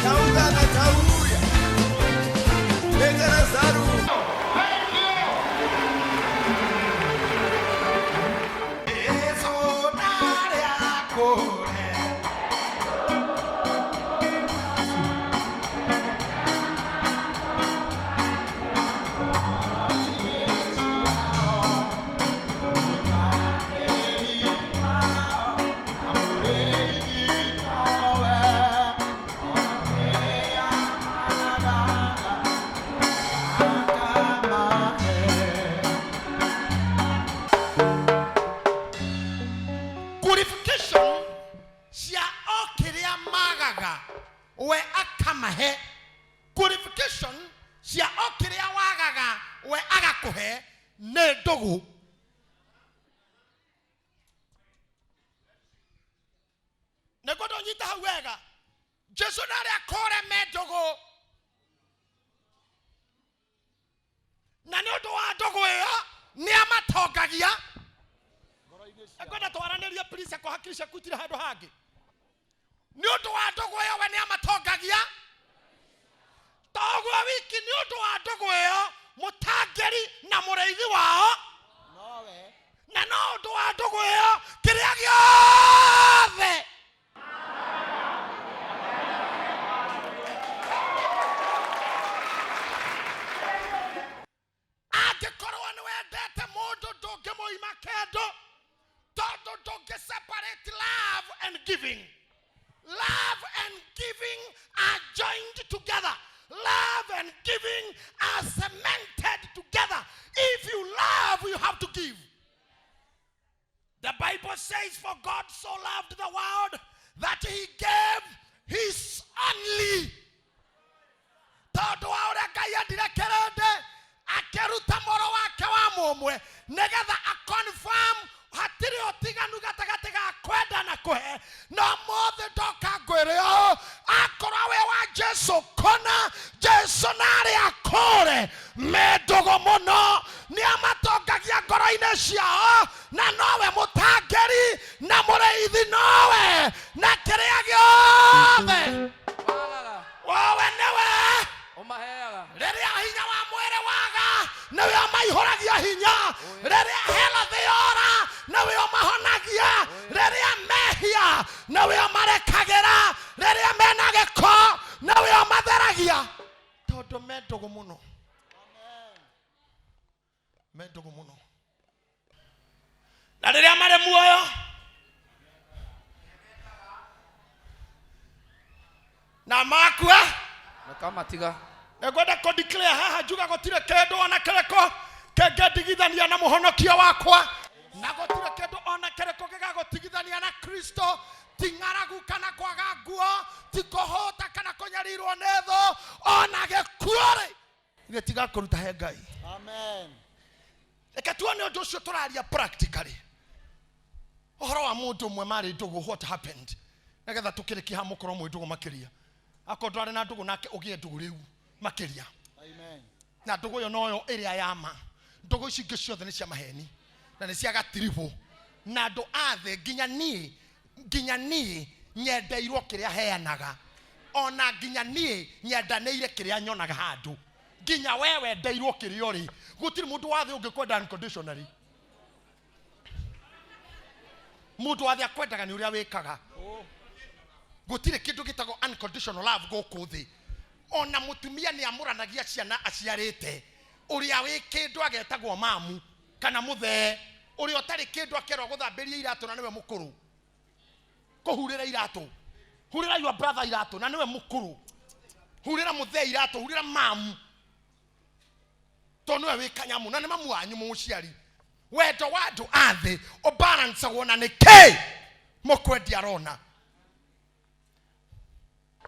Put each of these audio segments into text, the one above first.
Chaungana chauya. Betera zaru. Qualification cia o kĩrĩa magaga we akamahe. Qualification cia o kĩrĩa wagaga we agakũhe nĩ ndũgũ. Nĩguo ndũnyita hau wega. Jesu na arĩa akũre me ndũgũ, na nĩ ũndũ wa ndũgũ ĩyo nĩ amatongagia. Ngwenda twaranĩrie please, akwa hakiri ciaku itirĩ handũ hangĩ. Nĩ ũndũ wa ndũgũ ĩyo we nĩ amatongagia. Toguo wiki, nĩ ũndũ wa ndũgũ ĩyo mũtangĩri na mũrĩithi wao, na no ũndũ wa ndũgũ ĩyo kĩrĩa gĩothe angĩkorwo nĩ wendete mũndũ ndũngĩmũima kĩndũ, tondũ ndũngĩ separate love and giving. Love and giving are joined together. Love and giving are cemented together. If you love, you have to give. The Bible says, for God so loved the world that he gave his only. Tondũ wa ũrĩa Ngai endire kĩrĩndĩ, akĩruta mũrũ wake wa mũmwe nĩgetha aconfirm hatirĩ ũtiganu gatagatĩ ga kwenda na kũhe. No mũthĩ ndoka ngwĩre ũũ, akorwo wĩ wa Jesu kũna, Jesu na arĩa akũre me ndũgũ mũno, nĩ amatongagia ngoro-inĩ ciao, na nowe mũtangĩri na mũrĩithi, nowe na kĩrĩa gĩothe wagaga wowe nĩwe ũmaheaga. Rĩrĩa hinya wa mwĩrĩ waga, nĩwe ũmaihũragia hinya. Rĩrĩa health yora, nĩwe ũmahonagia. Rĩrĩa mehia, nĩwe ũmarekagĩra. Rĩrĩa mena gĩko, nĩwe ũmatheragia, tondũ me ndũgũ mũno, me ndũgũ mũno. Na rĩrĩa marĩ muoyo na makua makamatiga. Nĩngwenda kũ declare haha njuga gũtirĩ kĩndũ ona kĩrĩkũ kĩngĩndigithania na mũhonokia wakwa, na gũtirĩ kĩndũ ona kĩrĩkũ gĩgagũtigithania na Kristo. Ti ng'aragu kana kwaga nguo, ti kũhũta kana kũnyarirwo nĩ thũ, ona gĩkuũ rĩ gĩtigakũruta he Ngai. Amen. Reke tuone ũndũ ũcio tũraria practically, ũhoro wa mũndũ ũmwe marĩ ndũgũ. What happened? Nĩgetha tũkĩrĩkia haha mũkorwo mwĩ ndũgũ makĩria. Akorwo ndwarĩ na ndũgũ nake, ũgĩe ndũgũ rĩu makĩria. Amen. Na ndũgũ ĩyo noyo ĩrĩa ya ma. Ndũgũ ici ingĩ ciothe nĩ cia maheni na nĩ cia gatiribũ na andũ a thĩ. Nginya niĩ nyendeirwo kĩrĩa heanaga, ona nginya niĩ nyendanĩire kĩrĩa nyonaga handũ. Nginya we wendeirwo kĩrĩa ũrĩ. Gũtirĩ mũndũ wa thĩ ũngĩkwenda unconditionally. Mũndũ wa thĩ akwendaga nĩ ũrĩa wĩkaga. Gũtirĩ kĩndũ gĩtagwo unconditional love gũkũ thĩ. Ona mũtumia nĩ amũranagia ciana aciarĩte. Ũrĩa wĩ kĩndũ agetagwo mamu kana mũthee, ũrĩa ũtarĩ kĩndũ akerwo gũthambĩria iratũ na nĩwe mũkũrũ, kũhurĩra iratũ, hurĩra your brother iratũ na nĩwe mũkũrũ, hurĩra mũthee iratũ, hurĩra mamu tondũ nĩwe wĩ kanyamũ na nĩ mamu wanyu mũciari. Wendo wa andũ a thĩ ũbalancagwo na nĩ kĩ mũkwendia arona.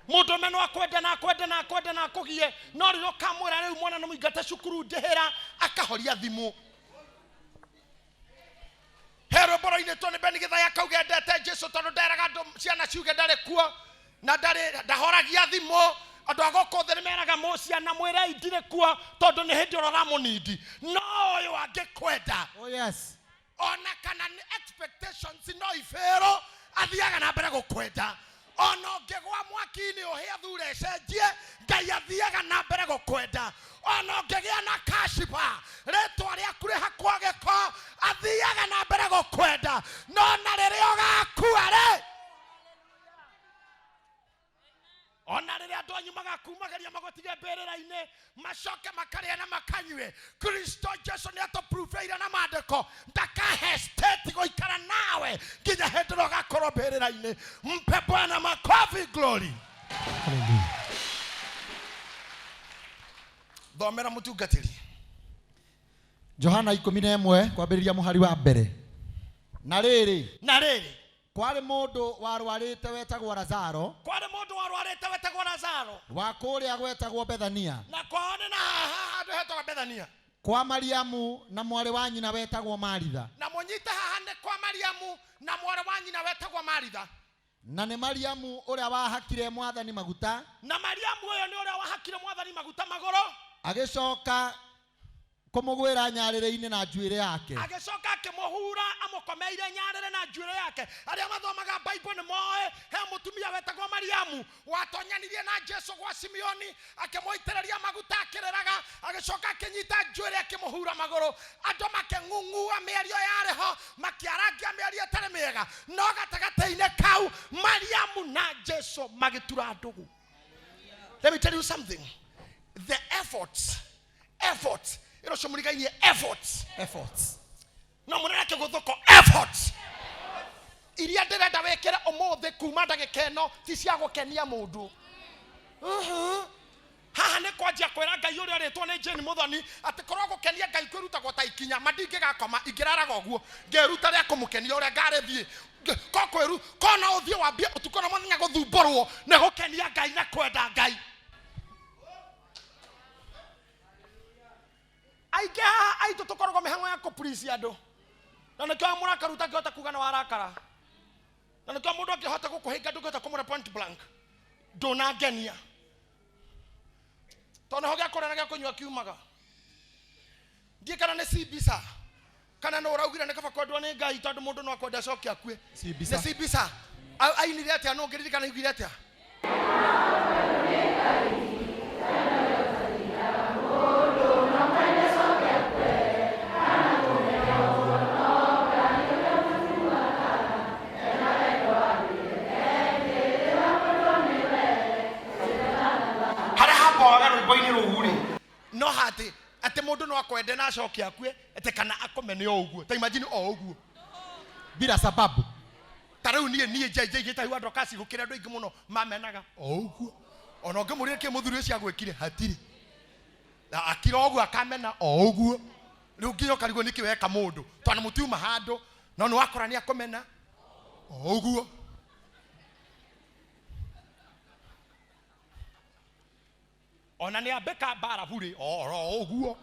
Mũndũ ũme no akwende na akwende na akwende na akũgie, no rĩrĩa ũkamwĩra rĩu mwana nĩ mũingate cukuru ndĩhĩra, akahoria thimũ. He rwĩmbo rũinĩtwo nĩ Beni Gĩthaya kauga endete Jesu tondũ nderaga andũ ciana ciuge ndarĩ kuo na ndarĩ ndahoragia thimũ. Andũ a gũkũ thĩ nĩ meraga mũ ciana mwĩrei ndirĩ kuo tondũ nĩ hĩndĩ ĩrĩa ũramũnindi. No ũyũ angĩkwenda, Oh yes. ona kana nĩ expectations no ibĩrũ, athiaga na mbere gũkwenda. Ona ũngĩgwa mwaki-inĩ ũhĩe thure ĩcenjie, Ngai athiaga na mbere gũkwenda. Ona ũngĩgĩa na kashiba, rĩtwa rĩaku rĩhakwo gĩko, athiaga na mbere gũkwenda. No na rĩrĩa ũgakua rĩ, ona rĩrĩa andũ anyu magakumageria magũtige mbĩrĩra-inĩ, macoke makarĩa na makanyue, Kristo Jesu nĩ atũpruveire na maandĩko ndakahesitate gũikara nawe nginya hĩndĩ ĩrĩa ũgakorwo mbĩrĩra-inĩ. Mpe Bwana makofi, glory. Thomera mũtungatĩri. Johana 11 kwambĩrĩria mũhari wa mbere. Na rĩrĩ, Na rĩrĩ, kwarĩ mũndũ warwarĩte wetagwo Lazaro, kwarĩ mũndũ warwarĩte wetagwo Lazaro, wa kũrĩa gwetagwo Bethania, na kwao nĩ na haha handũ hetagwo Bethania, kwa Mariamu na mwarĩ wa nyina wetagwo Maritha. Na mũnyite haha nĩ kwa Mariamu na mwarĩ wa nyina wetagwo Maritha. Na nĩ Mariamu ũrĩa wahakire Mwathani maguta, Na Mariamu ũyũ nĩ ũrĩa wahakire Mwathani maguta magũrũ, agĩcoka kũmũgwĩra nyarĩrĩ-inĩ na njuĩrĩ yake. Agĩcoka akĩmũhura amũkomeire nyarĩrĩ na njuĩrĩ yake. Arĩa mathomaga Bible nĩ moĩ he mũtumia wetagwo Mariamu watonyanirie na Jesu gwa Simeoni, akĩmũitĩrĩria maguta akĩrĩraga, agĩcoka akĩnyita njuĩrĩ akĩmũhura magũrũ. Andũ makĩng'ung'ua mĩario yarĩ ho, makĩarangia mĩario ĩtarĩ mĩega, no gatagatĩ-inĩ kau Mariamu na Jesu magĩtura ndũgũ. Let me tell you something. The efforts, efforts, ĩro cio mũrigainie efforts. Efforts. No mũnene kĩgũthũko efforts iria ndĩrenda wĩkĩre ũmũthĩ kuma ndagĩka ĩno ti cia gũkenia mũndũ. Haha nĩ kwanjia kwĩra Ngai ũrĩa ũrĩtwo nĩ Jane Mũthoni atĩ korwo gũkenia Ngai kwĩrutagwo ta ikinya, ma ndingĩgakoma ingĩraraga ũguo ngĩruta rĩa kũmũkenia ũrĩa ngarĩthiĩ. Ko kwĩru ko no ũthiĩ wambie ũtukũ na mũthenya gũthumbũrwo nĩ gũkenia Ngai na kwenda Ngai. Aingĩ haha aitũ tũkoragwo mĩhang'o ya kũpurici andũ, na nĩkĩo mũrakaru ũtangĩhota kuga nĩ warakara, na nĩkĩo mũndũ angĩhota gũkũhĩnga ndũngĩhota kũmũra point blank, ndũnangenia, tondũ nĩho gĩa kũrĩa na gĩa kũnyua kiumaga. Ndiĩ kana nĩ Cbisa kana nĩ ũraugire nĩ kaba kwendwo nĩ Ngai tondũ mũndũ no akwende acoke akue. Cbisa. Nĩ Cbisa. Ainire atĩa? Nũ ũngĩririkana augire atĩa? Harĩa hamboaga rwĩmbo-inĩ rũu rĩ, no hatĩ atĩ mũndũ no akwende na acoke akue, atĩ kana akome nĩ o ũguo. Ta imagine o ũguo. Bila sababu. Ta rĩu niĩ njaigĩte hau andũ akasi gũkĩra andũ aingĩ mũno mamenaga o ũguo. Ona ũngĩmũria kĩ mũthuri ũcio agwĩkire hatirĩ. Na akira ũguo akamena o ũguo. Rĩu nginya ũkarigwo nĩkĩ weka mũndũ, tondũ mũtiuma handũ, no nĩ wakora nĩ akũmena o ũguo. Ona nĩ ambĩka mbara burĩ o ũguo.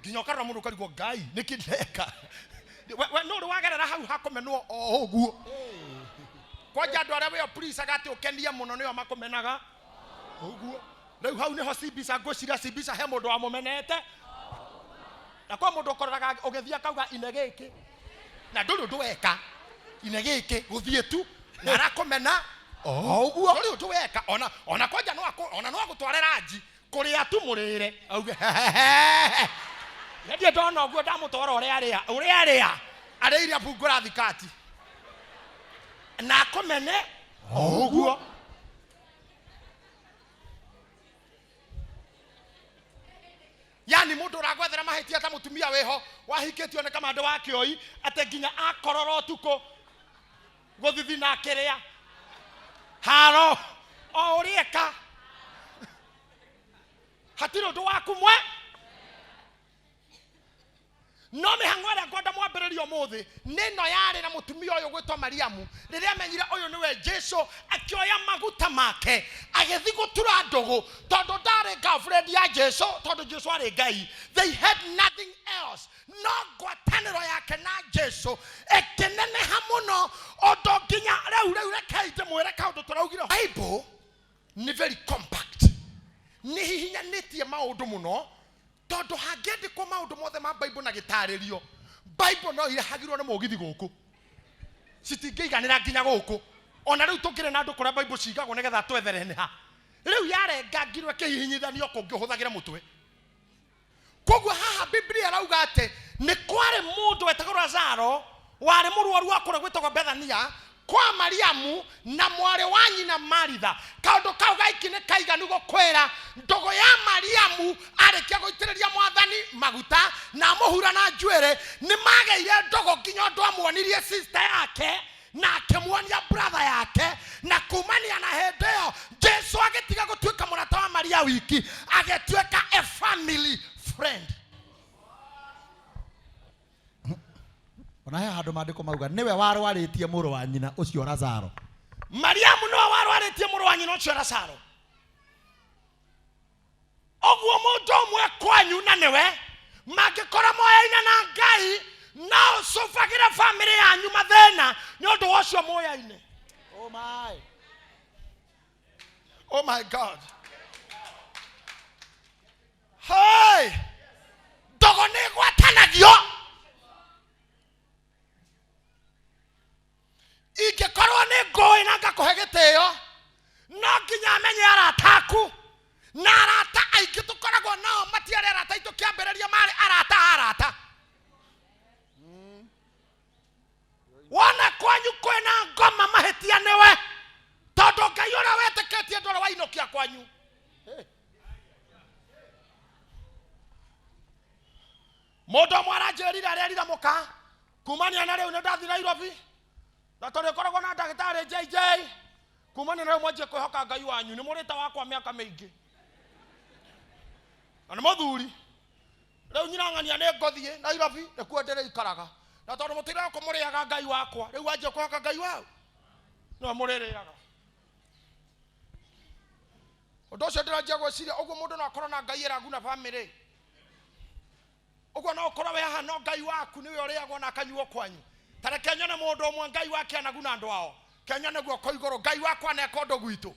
Nginya ũkarora mũndũ ũkarigwo Ngai nĩkĩ ndeka. We nũ ũrĩ wagerera hau hakũmenwo o ũguo. Kwanja andũ arĩa wĩo please atĩ ũkenie mũno nĩo makũmenaga ũguo. Rĩu hau nĩho Cbisa ngwĩciria Cbisa he mũndũ wamũmenete. Na kwa mũndũ ũkoraga ũgĩthiĩ akauga ine gĩkĩ. Na ndũrĩ ũndũ weka. Ine gĩkĩ gũthiĩ tu na arakũmena o ũguo. Ndũrĩ ũndũ weka. Ona kwanja no ona no agũtware ranji kũrĩa tu mũrĩre auge Nĩ ndona ũguo ndamũtwara ũrĩa arĩa, ũrĩa arĩa, arĩire mbungũra thikati. Na akũmene o ũguo. Yani mũndũ ũragwethera mahĩtia ta mũtumia wĩho wahikĩtio nĩ kamandũ wa kĩoi atĩ nginya akorora ũtukũ gũthithina akĩrĩa haro o ũrĩa eka hatirĩ ũndũ waku mwe. No mĩhang'o ĩrĩa ngwenda mwambĩrĩrie ũmũthĩ nĩ ĩno yarĩ na mũtumia ũyũ gwĩtwo Mariamu. Rĩrĩa amenyire ũyũ nĩwe Jesu, akĩoya maguta make agĩthiĩ gũtura ndũgũ, tondũ ndarĩ girlfriend ya Jesu, tondũ Jesu arĩ Ngai. They had nothing else. No ngwatanĩro yake na Jesu ĩkĩneneha mũno ũndũ nginya rĩu rekei ndĩmwĩre kaũndũ tũraugire. Bible nĩ very compact, nĩ hihinyanĩtie maũndũ mũno, tondũ hangĩandĩkwo maũndũ mothe ma Bible na gĩtarĩrio, Bible no irehagirwo nĩ mũgithi gũkũ, citingĩiganĩra nginya gũkũ. Ona rĩu tũngĩrĩ na andũ kũrĩa Bible cigagwo nĩgetha twethere nĩ ha. Rĩu yarengangirwo ĩkĩhihinyithanio kũngĩ ũhũthagĩre mũtwe. Koguo haha Biblia ĩrauga atĩ nĩ kwarĩ mũndũ wetagwo Lazaro warĩ mũrwaru wa kũrĩa gwĩtagwo Bethania kwa Mariamu na mwarĩ wa nyina Maritha. Kaũndũ kau gaiki nĩ kaiganu gũkwĩra ndũgũ ya Mariamu arĩkia gũitĩrĩria mwathani maguta na amũhura na njuĩrĩ, nĩ magĩire ndũgũ nginya ũndũ amuonirie sister yake na akĩmuonia brother yake, na kumania na hĩndĩ ĩyo Jesu agĩtiga gũtuĩka mũrata wa Maria wiki, agĩtuĩka a family friend. Ona he handũ maandĩko mauga nĩwe warwarĩtie mũrũ wa nyina ũcio Lazaro. Mariamu nĩwe warwarĩtie mũrũ wa nyina ũcio Lazaro. Ũguo mũndũ ũmwe kwanyu na nĩwe mangĩkorwo moyaine na Ngai, no ũcũbagĩre bamĩrĩ yanyu mathĩna nĩ ũndũ wa ũcio moyaine. Oh my. Oh my God. Hey! Ndogo nĩ ĩgwatanagio. Ingĩkorwo nĩ ngũĩ na ngakũhe gĩtĩo, no nginya menye arata aku. Na arata aingĩ tũkoragwo nao matiarĩ arata aitũ kĩambĩrĩria, marĩ arata a arata. Wona kwanyu kwĩna ngoma mahĩtia nĩwe, tondũ Ngai ũrĩa wetĩkĩtie ndũrĩ wainũkia kwanyu. Mũndũ ũmwe aranjĩrire arerire mũka kumania na rĩu nĩ ndathiĩ Nairobi na tondũ ĩkoragwo na ndagĩtarĩ JJ, kumania na rĩu mwanjie kwĩhoka Ngai wanyu, nĩ mũrĩte wakwa mĩaka mĩingĩ na nĩ mũthuri. Rĩu nyina ng'ania nĩ ngũthiĩ Nairobi nĩkuo ndĩrĩikaraga, na tondũ mũtũire gũkũ mũrĩaga Ngai wakwa, rĩu wanjie kwĩhoka Ngai wau nĩwe mũrĩrĩaga. Ũndũ ũcio ndĩranjia gwĩciria ũguo mũndũ no akorwo na Ngai ĩraguna bamĩrĩ. Ũguo no ũkorwo wĩ haha no Ngai waku nĩwe ũrĩagwo na akanyuo kwanyu. Ta reke nyone mũndũ ũmwe Ngai wake anaguna andũ ao. Ke nyone guoko igũrũ Ngai wakwa aneka ũndũ gwitũ.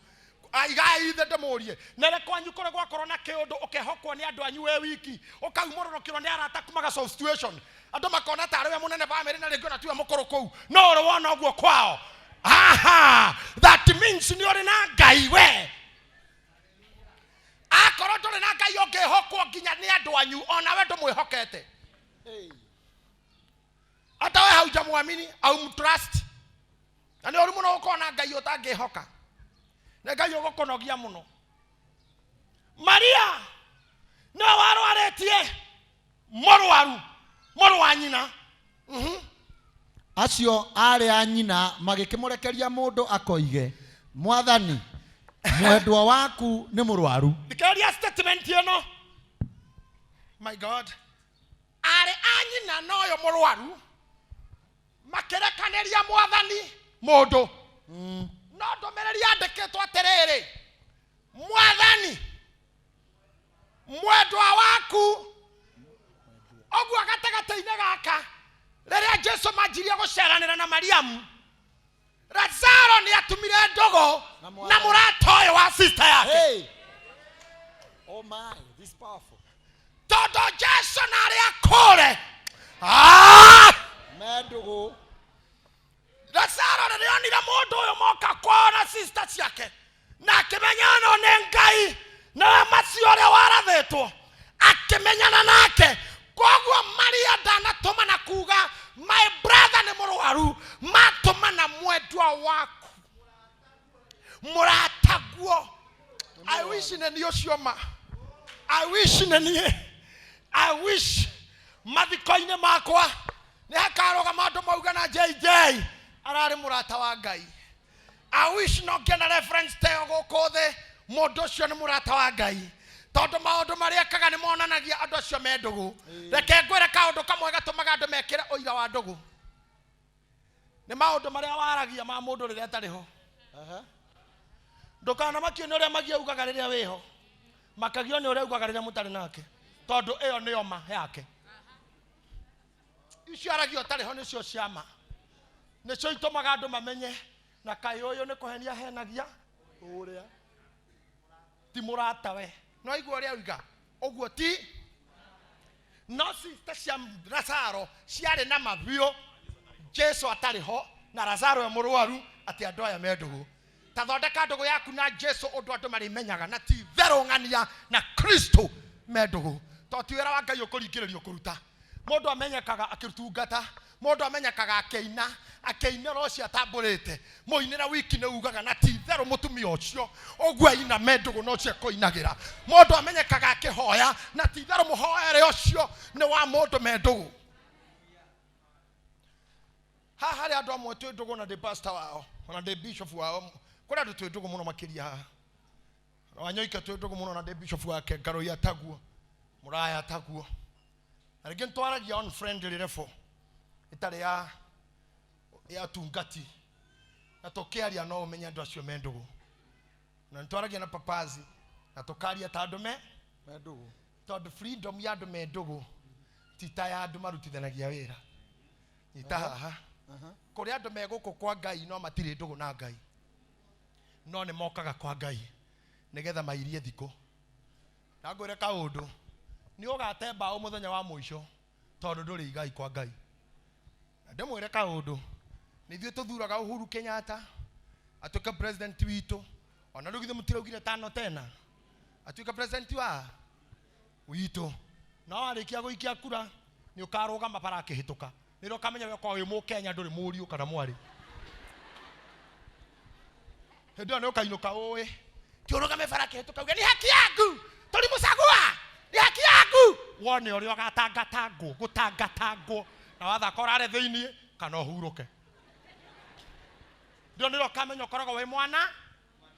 Aigai ithe ndĩmũrie, nere kwanyu kũrĩ gwakorwo na kĩũndũ ũkehokwo nĩ andũ anyu wĩ wiki, ũkaumũrũrũkĩrwo nĩ arata kumaga solve situation, andũ makona tarĩ we mũnene bamĩrĩ na rĩngĩ ona tiwe mũkũrũ kũu, no ũrĩ wona ũguo kwao. Aha, that means nĩ ũrĩ na Ngai we. Akorwo ndũrĩ na Ngai ũngĩhokwo nginya nĩ andũ anyu, onawe ndũmwĩhokete. Hata we haujamwamini, haumtrust. Na nĩ ũru mũno gũkorwo na Ngai ũtangĩhoka. Nĩ Ngai ũgũkũnogia mũno. Maria nĩwe warwarĩtie mũrwaru, mũrũ wa nyina. Acio aarĩ a nyina magĩkĩmũrekeria mũndũ akoige, Mwathani, mwendwa waku nĩ mũrwaru. Thikĩrĩria statement ĩno. My God. Aarĩ a nyina noyo mũrwaru makĩrekanĩria mwathani mũndũ. No ndũmĩrĩri yandĩkĩtwo atĩrĩrĩ, Mwathani, mwendwa waku. Ũguo gatagatĩ-inĩ gaka, rĩrĩa Jesu manjirie gũceranĩra na Mariamu, Lazaro nĩ atumire ndogo na mũrata ũyũ wa sister yake. Hey. Oh my, this is powerful. Tondũ Jesu na arĩa akũre. Ah! Mendugu. Lazaro rĩrĩa onire mũndũ ũyũ moka kwao na sister ciake, na akĩmenya ĩno nĩ Ngai, nawe macio ũrĩa warathĩtwo, akĩmenyana nake. Koguo Maria ndanatũma na kuga my brother nĩ mũrwaru, matũma na mwendwa waku, mũrataguo. I wish nĩ niĩ ũcio ma. I wish nĩ niĩ. I wish mathiko-inĩ makwa nĩ hakarũgama andũ mauga na JJ ararĩ mũrata wa Ngai. I wish no ngĩona reference ta ĩyo gũkũ thĩ, mũndũ ũcio nĩ mũrata wa Ngai, tondũ maũndũ marĩa ekaga nĩ monanagia andũ acio me ndũgũ. Reke ngwĩre kaũndũ kamwe gatũmaga andũ mekĩre ũira wa ndũgũ, nĩ maũndũ marĩa waragia ma mũndũ rĩrĩa atarĩ ho. Ndũkanamakio nĩ ũrĩa Magia augaga rĩrĩa wĩho, makagio nĩ ũrĩa augaga rĩrĩa mũtarĩ nake, tondũ ĩyo nĩyo ma yake. Icio aragia ũtarĩ ho nĩcio ciama, nĩcio itũmaga andũ mamenye na kaĩ ũyũ nĩ kũhenia henagia ũrĩa ti mũratawe. No igua ũrĩa oiga ũguo ti no sister cia Lazaro ciarĩ na mabiũ, Jesu atarĩ ho na Lazaro e mũrwaru Atĩ andũ aya me ndũgũ. Ta thondeka ndũgũ yaku na Jesu ũndũ andũ marĩmenyaga na ti itherũ ng'ania na Kristo me ndũgũ. To ti wĩra wa Ngai ũkũringĩrĩrio kũruta. Mũndũ amenyekaga akĩtungata, mũndũ amenyekaga akĩina, akĩinĩra ũcio atambũrĩte. Mũinĩra wiki nĩ ugaga na ti itherũ mũtumia ũcio ũguo aina me ndũgũ na ũcio ekũinagĩra. Mũndũ amenyekaga akĩhoya na ti itherũ mũhoere ũcio nĩ wa mũndũ me ndũgũ. Haha harĩ andũ amwe twĩ ndũgũ na ndĩ pastor wao, ona ndĩ bishop wao. Kũrĩ andũ twĩ ndũgũ mũno makĩria haha. Wanyoike twĩ ndũgũ mũno na ndĩ bishop wake, Ngarũi taguo, Mũraya taguo. Na rĩngĩ nĩtwaragia on friendly level ĩtarĩ ya tungati, na tũkĩaria no ũmenye andũ acio me ndũgũ. Na nĩtwaragia na papazi na tũkaria ta andũ me ndũgũ, tondũ freedom ya andũ me ndũgũ ti ta ya andũ marutithanagia wĩra. Nyita haha. Kũrĩ andũ me gũkũ kwa Ngai no matirĩ ndũgũ na Ngai, no nĩ mokaga kwa Ngai nĩgetha mairie thikũ. Na ngwĩre kaũndũ, nĩ ũgate mbaũ mũthenya wa mũico tondũ ndũrĩ igai kwa Ngai. Na ndĩmwĩre kaũndũ, nĩ ithuĩ tũthuraga Uhuru Kenyatta atuĩke president witũ, ona rĩu githĩ mũtiraugire tano tena atuĩke president wa witũ. No warĩkia gũikia kura nĩ ũkarũgama bara akĩhĩtũka, nĩrĩo ũkamenya we ũkoragwo wĩ mũkenya ndũrĩ mũriũ kana mwarĩ. Hĩndĩ ĩyo nĩ ũkainũka ũĩ, ti ũrũgame bara akĩhĩtũka uge nĩ haki yaku, tũrimũcagua, nĩ haki yaku. Wone ũrĩa ũgatangatangwo, gũtangatangwo, na wathaka ũrare thĩiniĩ kana ũhurũke. Ndio nĩrĩo ũkamenya ũkoragwo wĩ mwana,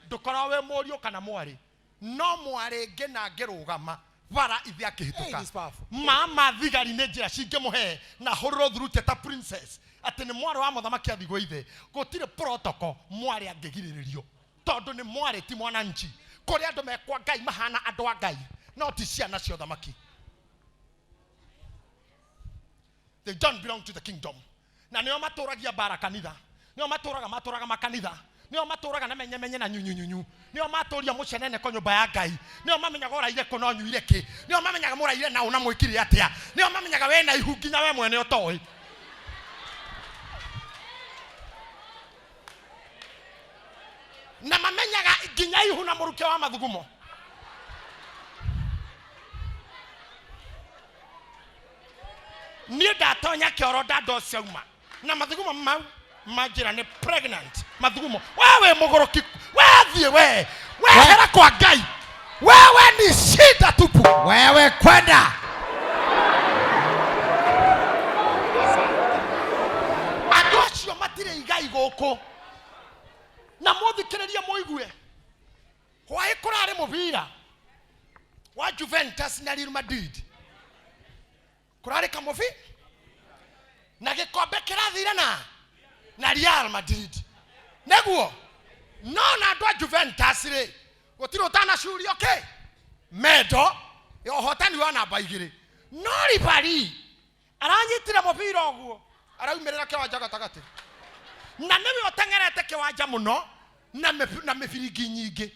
ndũkoragwo wĩ mũriũ kana mwarĩ. No mwarĩ ngĩ na ngĩrũgama bara ithe akĩhĩtũka. Hey, this powerful. Mama thigari nĩ njĩra cingĩmũhe na hũrũrwo thurute ta princess atĩ nĩ mwarĩ wa mũthamaki athiĩ gwa ithe. Gũtirĩ protocol mwarĩ angĩgirĩrĩrio tondũ nĩ mwarĩ ti mwananchi. Kũrĩ andũ me kwa Ngai mahana andũ a Ngai no ti ciana cia ũthamaki. They don't belong to the kingdom. Na nĩo matũragia mbara kanitha, nĩo matũraga makanitha, nĩo matũraga na menyemenye na nyunyunyunyu, nĩo matũria mũcenene ko nyũmba ya Ngai, nĩo mamenyaga ũraire kũ no nyuire kĩ, nĩo mamenyaga mũraire na ũna mwĩkire atĩa, nĩo mamenyaga wĩna ihu nginya we mwene ũtoĩ. Na mamenyaga nginya ihu na mũrukĩ wa mathugumo. Niĩ ndatonya kĩoro ndandocauma na mathugumo mau manjĩra nĩ pregnant mathugumo. Wewe mũgũrũki, wethiĩ we, wehera kwa Ngai, wewe ni shida tupu. Wewe kwenda. Andũ acio matirĩ igai gũkũ. Na mũthikĩrĩrie mũigue. Hwaĩ kũrarĩ mũbira wa Juventus na Real Madrid. Kũrarĩ kamũbi na gĩkombe kĩrathire na Real Madrid. Nĩguo no na andũ a Juventus rĩ, gũtirĩ ũtanacurio kĩ mendo ya ũhotani wa namba igĩrĩ. No ribari aranyitire mũbira ũguo araumĩrĩra kĩwanja gatagatĩ, na nĩwe ũteng'erete kĩwanja mũno na mĩbiringi nyingĩ.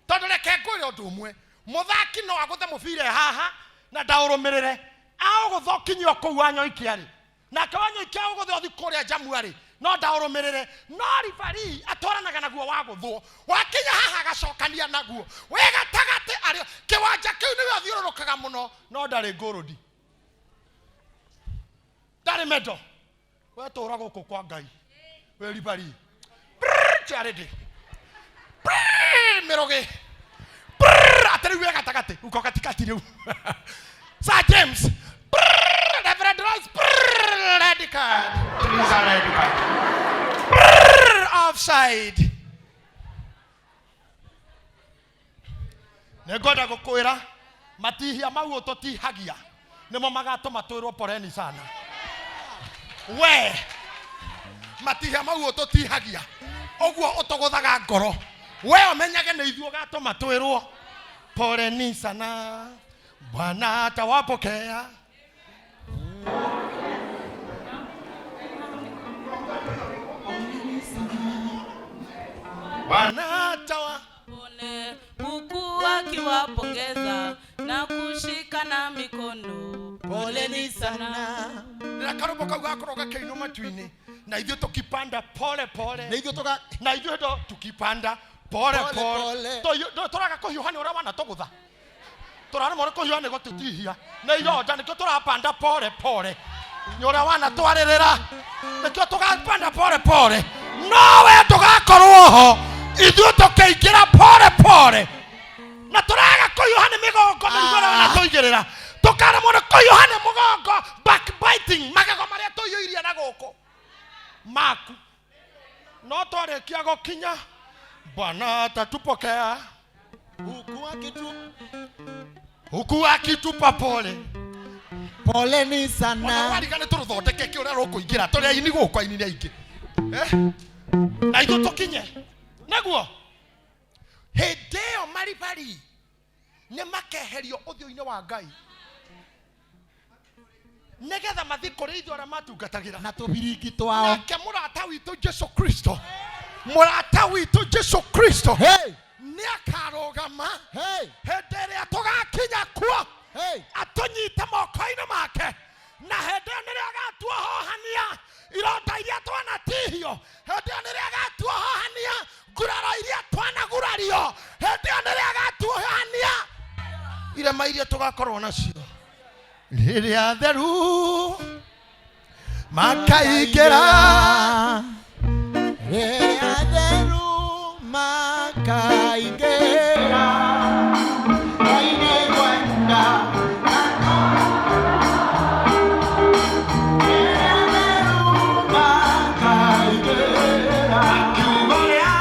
Tondũ reke ngwĩre ũndũ ũmwe, mũthaki no agũthe mũbira haha na ndaũrũmĩrĩre, aũgũtha ũkinyio kũu Wanyoike arĩ, nake Wanyoike aũgũthe ũthiĩ kũrĩa Njamu arĩ, no ndaũrũmĩrĩre. No ribari atwaranaga naguo wagũthwo, wakinya haha agacokania naguo wĩ gatagatĩ arĩ kĩwanja kĩu nĩwe ũthiũrũrũkaga mũno, no ndarĩ ngũrũndi, ndarĩ mendo. Wetũra gũkũ kwa Ngai wĩ ribari charity mĩrũgĩ atĩ rĩu wĩ gatagatĩ uko katikati rĩu. Sir James, Reverend Royce, red card. Please, a red card. Offside. Nĩngwenda gũkwĩra matihia mau ũtũtihagia nĩmo magatũma twĩrwo poleni sana. We matihia mau ũtũtihagia ũguo ũtũgũthaga ngoro, we ũmenyage nĩ ithuĩ ũgatũma twĩrwo poleni sana, Bwana atawapokea. Bwana atawa Pone huku akiwapongeza na kushikana mikono. Poleni sana, Rĩrĩa karũmbo kau gakorwo gakĩinwo matu-inĩ na ithuĩ tũkipanda pole pole Na ithuĩ tũga na ithuĩ ndo tukipanda pole Pole, pole pole. tũraga kũhiũha nĩ ũrĩa wanatũgũtha tũraremwo nĩ kũhiũha nĩ gũtũtihia nĩ ironda nĩkĩo tũrapanda pole pole nĩ ũrĩa wanatwarĩrĩra nĩkĩo tũgapanda pole pole nowe ndũgakorwo ho ithuĩ tũkĩingĩra pole pole na tũraga kũhiũha nĩ mĩgongo mĩrigo ĩrĩa wanatũigĩrĩra tũkaremwo nĩ kũhiũha nĩ mũgongo backbiting magego marĩa tũiyũirie na gũkũ maku no twarĩkia gũkinya bwana atatupokea huku akitu huku akitupa pole poleni ona sana wariga nĩ tũrũthondeke kĩ ũrĩa rũkũingĩra tũrĩ aini gũkũ aini nĩ aingĩ Eh? Na ithuĩ tũkinye nĩguo hĩndĩ ĩyo maribari nĩ makeherio ũthiũ-inĩ wa ngai nĩgetha mathiĩ kũrĩ ithuĩ arĩa matungatagĩra na tũbiringi twao. Nake mũrata witũ Jesu Kristo, mũrata witũ Jesu Kristo Hey! nĩ akarũgama Hey! hĩndĩ ĩrĩa tũgakinya kuo Hey! atũnyite moko-inĩ make na hĩndĩ ĩyo nĩrĩo agatuohohania ironda iria twanatihio hĩndĩ ĩyo nĩrĩo agatuohohania nguraro iria twanagurario hĩndĩ ĩyo nĩrĩo agatuohohania irema iria tũgakorwo nacio rĩrĩa theru makaingĩra Rĩrĩa theru makaingĩra. Ngai nĩngwenda. Rĩrĩa theru makaingĩra. Kiugo rĩa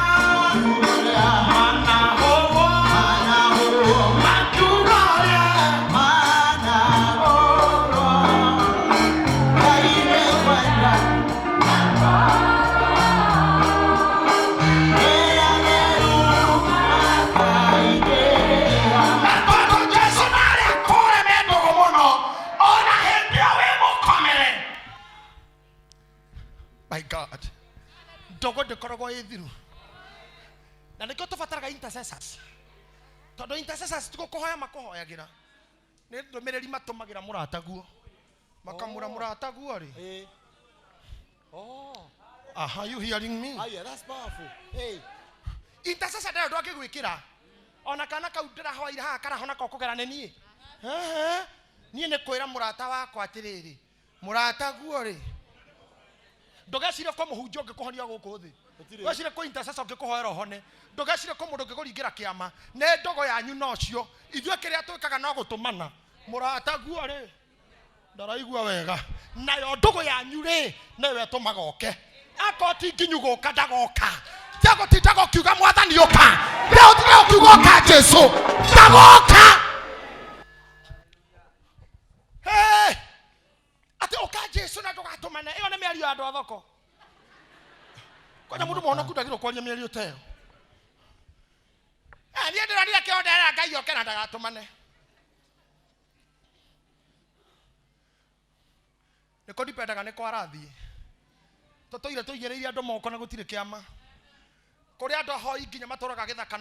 manahũrwo Manahũrwo, makiugo rĩa manahũrwo. Ngai nĩngwenda. Rĩrĩa theru makaingĩra. Tondũ Jesu narĩ akũre me ndũgũ mũno ona hĩndĩ ĩyo wĩ mũkomere. My God, ndũgũ ndĩkoragwo ĩ thiru na nĩkĩo tũbataraga intercessors tondũ intercessors ti gũkũhoya makũhoyagĩra nĩ ndũmĩrĩri matũmagĩra mũrataguo makamũra mũrataguo rĩ. Eh. Oh. Aha, you hearing me? Ah, yeah, that's powerful. Hey. Intercessor ndarĩ ũndũ angĩgwĩkĩra ona kana kau ndĩrahoire haha karahona ko kũgera nĩ niĩ. Ehe. Niĩ nĩ kwĩra mũrata wakwa atĩrĩrĩ mũrataguo rĩ ndũgecirie kwa mũhunjia ũngĩkũhonia gũkũ thĩ Gũtirĩ. ndũgecirie kwĩ intercessor ũngĩkũhoera ũhone ndũgecirie kwĩ mũndũ ũngĩkũringĩra kĩama nĩ ndogo yanyu nocio ithuĩ kĩrĩa twĩkaga no gũtũmana mũrataguo rĩ ndaraigua wega nayo ndũgũ yanyu rĩ nĩwe ĩtũmaga oke akorwo ti nginyu gũka ndagoka tiagũtindaga ũkiuga mwathani ũka tiagũtindaga ũkiuga ũka Jesu ndagoka. Hey! Atĩ ũka Jesu na ndũgatũmane ĩyo nĩ mĩario ya andũ a thoko kwanja mũndũ mũhonoku ndagĩrĩirwo kwaria mĩario ta ĩyo. Eh, niĩ ndĩronire kĩondera Ngai oke na ndagatũmane nĩkũ ndipendaga nĩ kwarathiĩ tũtũire tũigĩrĩire andũ moko na gũtirĩ kĩama kũrĩ andũ ahoi nginya matũraga gĩthaka.